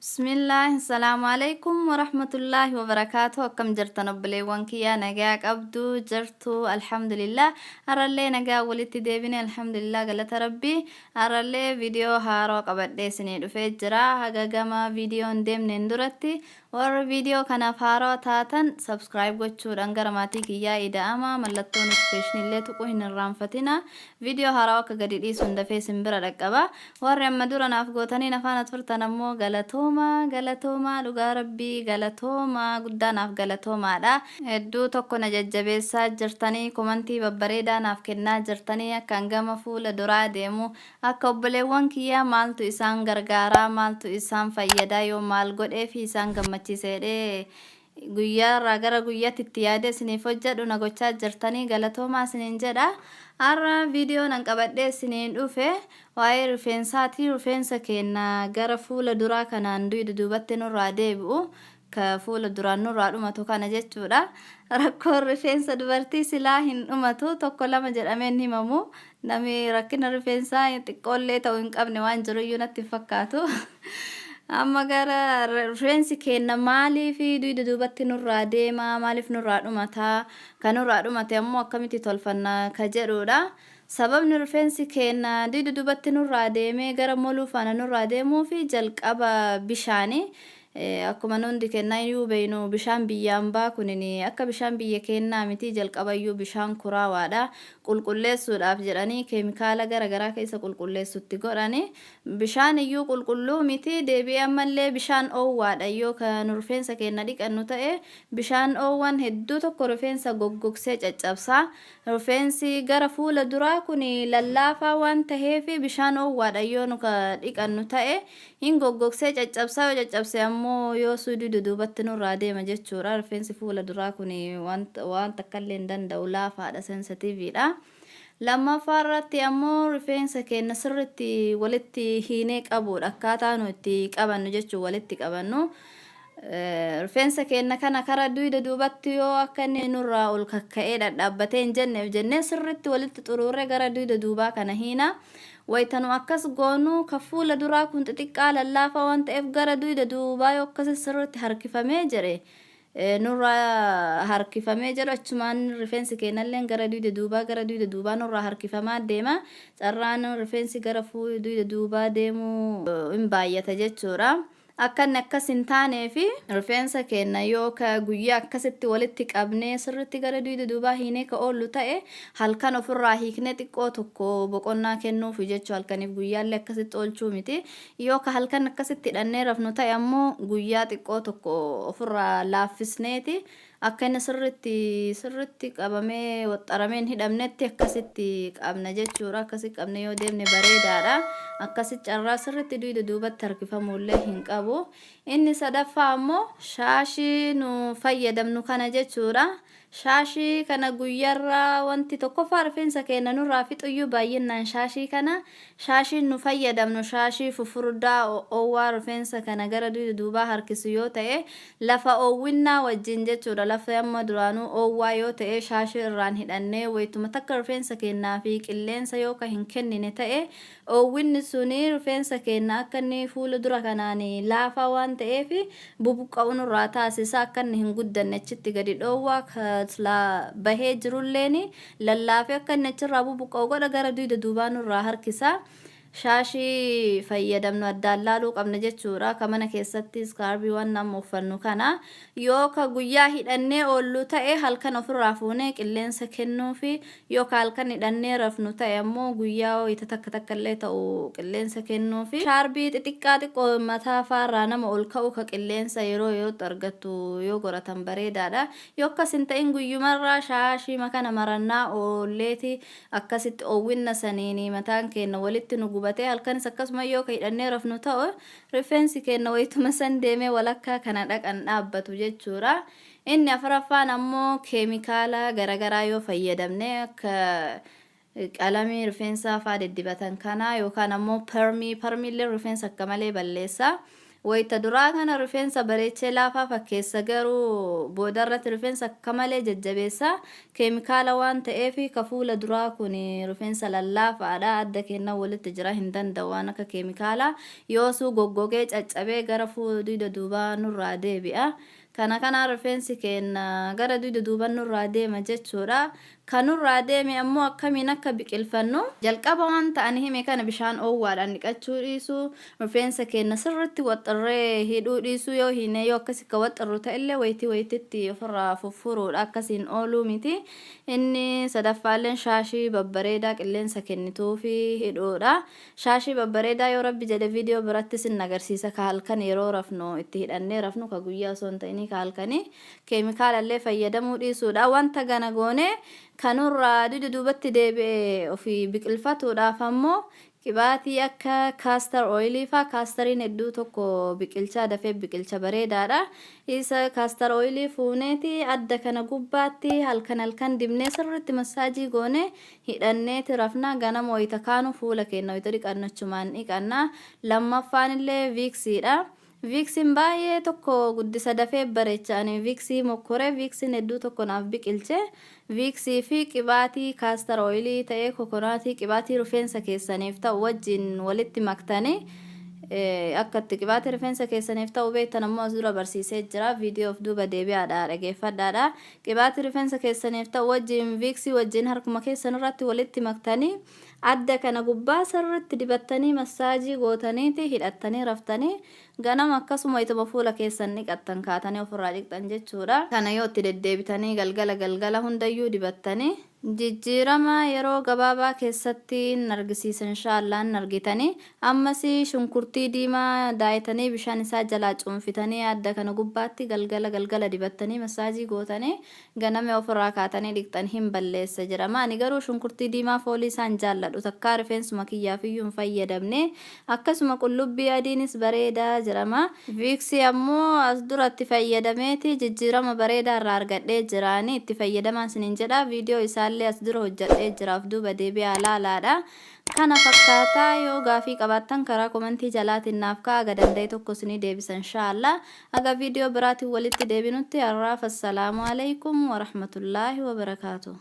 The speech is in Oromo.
Bismillaah Assalaamu Aleykum Warahmatullaahi Wabarakaatuh. Akkam jirtan obboleewwan kiyyaa? Nagaa qabdu jirtu? Alhamdulillah, har'allee nagaa walitti deebine, alhamdulillah, galata rabbii. Har'allee viidiyoo haaroo qabadhee isinii dhufee jira. Haga gama viidiyoon deemneen duratti, warri viidiyoo kanaaf haaroo taatan subscribe gochuudhaan gara maatii kiyyaa ida'ama. Mallattoo notification illee tuquu hin irraanfatina. Viidiyoo haaraa akka gadi dhiisuun dafee isin bira dhaqqaba. Warri amma dura naaf gootanii na faana turtan ammoo galatoomaa, galatoomaa, dhugaa rabbii galatoomaa, guddaa naaf galatoomaadha. Hedduu tokko na jajjabeessaa jirtanii, komantii babbareedaa naaf kennaa jirtanii, akka an gama fuula duraa deemu, akka obboleewwan kiyyaa maaltu isaan gargaaraa, maaltu isaan fayyadaa, yoo maal godheefi isaan gammachiisa jedhee guyyaa irraa gara guyyaatti itti yaadee isiniif hojjedhu na gochaa jirtanii, galatoomaa isiniin jedha. Har'a viidiyoo nan qabadhee isiniin dhufe waa'ee rifeensaati. Rifeensa keenya gara fuula duraa kanaan duyda duubatti nurraa deebi'u, ka fuula duraan nurraa dhumatu kana jechuudha. Rakkoon rifeensa dubartii silaa hin dhumatu, tokko lama jedhamee hin himamu. Namni rakkina rifeensaa xiqqoollee ta'u hin qabne waan jiruyyuu natti hin fakkaatu. Amma gara rifeensi keenya maaliif duyda duubatti nurraa deema, maaliif nurraa dhumata, kan nurraa dhumate ammoo akkamitti tolfanna ka jedhudha. Sababni rifeensi keenya duyda duubatti nurraa deemee gara moluu faana nurraa deemuu fi jalqaba bishaani. Akkuma nu hundi keenna iyyuu beeynu, bishaan biyya ambaa kunin akka bishaan biyya keennaa miti. Jalqabayyuu bishaan kuraawaadha. Qulqulleessuudhaaf jedhanii keemikaala gara garaa keessa qulqulleessutti godhani. Bishaan iyyuu qulqulluu miti. Deebi'ee ammallee bishaan oowwaadha. Yoo ka nu rifeensa keenna dhiqannu ta'e, bishaan oowwan hedduu tokko rifeensa goggogsee caccabsa. Rifeensi gara fuula duraa kun lallaafaa waan taheef, bishaan oowwaadha yoo nu ka dhiqannu ta'e hin goggogsee caccabsaa. Yoo caccabse ammoo yoo suudii duduubatti nurraa deema jechuudha. Rifeensi fuula duraa kun waan takkallee hin danda'u, laafaadha, sensitiiviidha. Lammaffaa irratti ammoo rifeensa keenya sirritti walitti hiinee qabuudha. Akkaataa nu itti qabannu jechuun walitti qabannu. Rifeensa keenya kana kara duyda duubatti yoo akka inni nurraa ol kakka'ee dhadhaabbatee hin jenneef jennee sirritti walitti xuruurree gara duyda duubaa kana hiina. Wayita nu akkas goonu, ka fuula duraa kun xixiqqaa lallaafaa waan ta'eef, gara duyda duubaa yoo akkasi sirritti harkifamee jedhe, nurraa harkifamee jedhu, achumaan rifeensi keenyallee gara duyda duubaa nurraa harkifamaa deema. Carraan rifeensi gara duyda duubaa deemuu hin baay'ata jechuudha. Akka inni akkas hin taanee fi rifeensa keenya yoo ka guyyaa akkasitti walitti qabnee sirritti gara duyda duubaa hiinee ka oollu ta'e, halkan ofirraa hiiknee xiqqoo tokko boqonnaa kennuufi jechuu, halkaniif guyyaallee akkasitti oolchuu miti. Yoo ka halkan akkasitti hidhannee rafnu ta'e ammoo, guyyaa xiqqoo tokko ofirraa laaffisneeti akka inni sirritti sirritti qabamee waxxaramee hin hidhamnetti akkasitti qabna jechuudha. Akkasitti qabne yoo deemne bareedaadha. Akkasitti carraa sirritti duyda duubatti harkifamuullee hin qabu. Inni sadaffaa ammoo shaashii nu fayyadamnu kana jechuudha. Shaashii kana guyyaarraa wanti tokkoffaa rifeensa keenya nurraa fixuyyuu baay'inaan shaashii kana. Shaashiin nu fayyadamnu shaashii fufurdaa oowwaa rifeensa kana gara duyda duubaa harkisu yoo ta'e, lafa oowwinnaa wajjin jechuudha. Lafa amma duraanuu oowwaa yoo ta'e, shaashii irraan hidhannee wayituma takka rifeensa keenyaa fi qilleensa yoo ka hin kennine ta'e, oowwinni suni rifeensa keenya akka inni fuula dura kanaan laafaa waan ta'eef bubuqqa'u nurraa taasisa. Akka inni hin guddanne achitti gadi dhoowwaa, ka bahee jirulleen lallaafee akka inni achirraa bubuqqa'u godha, gara duyda duubaa nurraa harkisa. Shaashii fayyadamnu addaan laaluu qabna jechuudha. Ka mana keessatti iskaarbii waan nama uffannu kana yoo ka guyyaa hidhannee oollu ta'e, halkan ofirraa fuunee qilleensa kennuufi. Yoo ka halkan hidhannee rafnu ta'e ammoo, guyyaa wayita takka takka illee ta'u qilleensa kennuufi. Shaarbii xixiqqaa xiqqoo mataa faarraa nama ol ka'u, ka qilleensa yeroo yerootti argattu yoo godhatan bareedaadha. Yoo akkas hin ta'in, guyyumarraa shaashii kana marannaa oolleeti akkasitti oowwinna saniin mataan keenya walitti nu gubatee, halkanis akkasuma yoo ka hidhannee rafnu ta'u, rifeensi keenya wayituma san deemee walakkaa kana dhaqan dhaabbatu jechuudha. Inni afuraffaan ammoo keemikaala garaagaraa yoo fayyadamne, akka qalamii rifeensaa faa diddibatan kana yookaan ammoo permii, permiillee rifeensa akka malee balleessa. Wayita duraa kana rifeensa bareechee laafaa fakkeessa garuu boodarratti rifeensa akka malee jajjabeessa. Keemikaala waan ta'eef ka fuula duraa kun rifeensa lallaafaadha. Adda keenna walitti jira hin danda'u waan akka keemikaalaa. Yoosuu goggogee caccabee gara duyda duubaa nurraa deebi'a. Kana kanaan rifeensi keenna gara duyda duuban nurraa deema jechuudha. Ka nurraa deeme ammoo akkamiin akka biqilfannu? Jalqaba wanta ani hime kana bishaan oowwaadhaan dhiqachuu dhiisuu, rifeensa keenna sirritti waxxirree hidhuu dhiisuu, yoo hiine yoo akkasi ka waxxirru ta'ellee waytii waytitti ofirraa fuffuruudha akkasiin ooluu miti. Inni sadaffaalleen shaashii babbareedaa qilleensa kennituufi hidhuudha. Shaashii babbareedaa yoo Rabbi jedhe video biratti sin agarsiisa ka halkan yeroo rafnu itti hidhannee rafnu ka guyyaa osoo hin ta'inii ka halkanii. Keemikaala illee fayyadamuu dhiisuudha. Wanta gana goonee ka nurraa dugda duubatti deebi'e ofii biqilfatuudhaaf ammoo qibaatii akka castor oil faa kaastariin hedduu tokko biqilchaa dafee biqilcha bareedaadha. Isa castor oil fuuneeti adda kana gubbaatti halkan halkan dibnee sirriitti massaajii goonee hidhanneeti rafna. Ganama wayita kaanu fuula keenna wayita dhiqannu achumaan dhiqanna. Lammaffaan illee viiksiidha. Viiksiin baay'ee tokko guddisa dafee bareecha. Ani viiksii mokkoree viiksiin hedduu tokko naaf biqilche. Viiksii fi qibaatii kaastar ooyilii ta'ee kokonaatii qibaatii rifeensa keessaniif ta'u wajjin walitti maktanii akka itti qibaatii rifeensa keessaniif ta'u beektan ammoo as dura barsiisee jira. Viidiyoo of duuba deebi'aadha dhageeffadhaadha. Qibaatii rifeensa keessaniif ta'u wajjin viiksii wajjin harkuma keessan irratti walitti maktanii Adda kana gubbaa sirritti dibattanii massaajii gootaniiti hidhattanii raftanii ganama akkasuma ituma fuula keessan dhiqattan kaatanii ofirraa dhiqxan jechuudha. Kana yoo itti deddeebitanii galgala galgala hundayyuu dibattanii jijjiirama yeroo gabaabaa keessatti hin argisiisa inshaallah hin argitanii. Ammas shunkurtii diimaa daayitanii bishaan isaa jalaa cuunfitanii adda kana gubbaatti galgala galgala dibattanii massaajii gootanii Ganame ofirraa kaatanii dhiqxan hin balleessa jedhama. Ani garuu shunkurtii diimaa foolii isaa hin jaalladhu. Takkaa rifeensuma kiyyaafiyyuu hin fayyadamne. Akkasuma qullubbii adiinis bareeda jedhama. Viiksii ammoo as dura itti fayyadameeti jijjiirama bareedaa irraa argadhee jira. Ani itti fayyadamaan isiniin jedha. Viidiyoo isaallee as dura hojjadhee jira. Of duuba deebi'aa laalaadha. Kana fakkaata yoo gaafii qabaattan karaa komentii jalaatiin naaf ka'aa haga danda'e tokko isinii deebisa inshaa Allah. Haga video biraatiin walitti deebinutti har'aaf assalaamu aleykum warahmatullaahi wabarakaatuh.